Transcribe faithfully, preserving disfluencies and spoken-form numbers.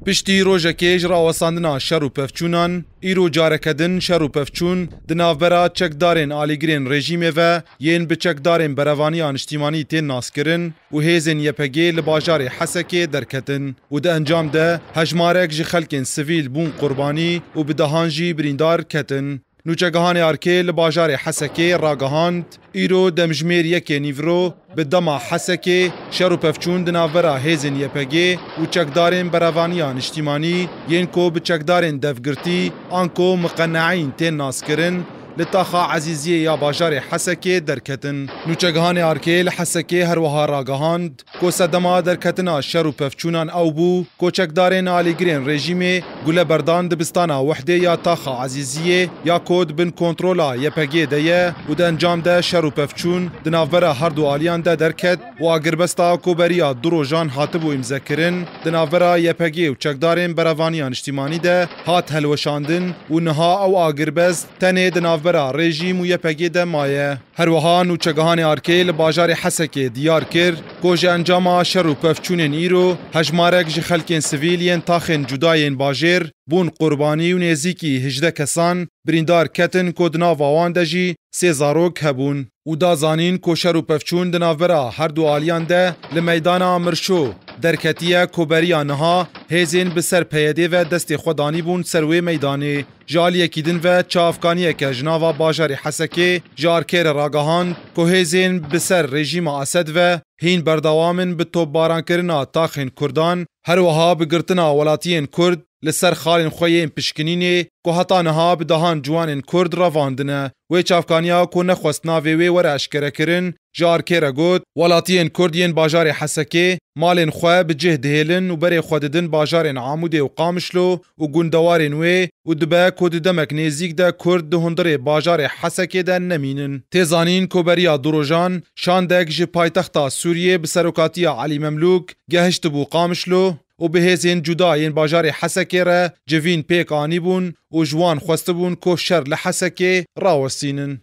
Piştî rojekê ji rawestandina şer û pevçûnan, îro careke din şer û pevçûn di navbera çekdarên alîgirên rejîmê ve yên bi çekdarên berevaniya niştîmanî tên naskirin û hêzên Y P G li bajarê Hesekê derketin û di encam de hejmarek ji xelkên sivîl bûn qurbanî û bi dehan jî birîndar ketin. Nûçegihanê Arkê li bajarê Hesekê ragihand, îro demjimêr yekê nîvro bi dema Hesekê şer û pevçûn di navbera hêzên Y P G û çekdarên berevaniya niştîmanî yên ku bi çekdarên devgirtî an ku miqeneîn tên naskirin, li taxa Ezîziyê ya bajarê Hesekê derketin. Nûçegihanê Arkê li Hesekê her wiha ragihand, ku sedema derketina şer û pevçûnan ew bû, ku çekdarên alîgirên rejîmê gule berdan dibistana Wehdê ya taxa Ezîziyê ya ku di bin kontrola Y P G de ye û di encam de şer û pevçûn di navbera her du aliyan de derket û agirbesta ku beriya du rojan hatibû îmzekirin di navbera Y P G û çekdarên berevaniya niştîmanî de hat helweşandin û niha ew agirbest tenê di navbera rejîm û Y P G de maye. Her wiha nûçegihanê Arkê li bajarê Hesekê diyar kir ku ji encama şer û pevçûnên îro hejmarek ji xelkên sivîl yên taxên cuda yên bajêr bûn qurbanî û nêzîkî hejdeh kesan birîndar ketin ku di nava wan de jî sê zarok hebûn. Û da zanîn ku şer û pevçûn di navbera her du aliyan de li meydana Mirşo derketiye ku beriya niha hêzên bi ser P Y D ve destê xwe danîbûn ser wê meydanê. Ji aliyekî din ve çavkaniyeke ji nava bajarê Hesekê ji Arkê re ragihand ku hêzên bi ser rejîma Esed ve hîn berdewam in bi topbarankirina taxên Kurdan, her wiha bi girtina welatiyên Kurd li ser xalên xwe yên pişkinînê ku heta niha bi dehan ciwanên Kurd revandine. Wê çavkaniya ku nexwest navê wê were eşkerekirin, ji Arkê re got, welatiyên Kurd yên bajarê Hesekê malên xwe bi cih dihêlin û berê xwe didin bajarên Amûdê û Qamişlo û gundewarên wê û dibe ku di demek nêzîk de Kurd di hundirê bajarê Hesekê de nemînin. Tê zanîn ku beriya du rojan şandek ji paytexta Sûriyê bi serokatiya Elî Memlûk gehiştibû Qamişlo û bi hêzên cuda yên bajarê Hesekê re civîn pêk anîbûn û ji wan xwestibûn ku şer li Hesekê rawestînin.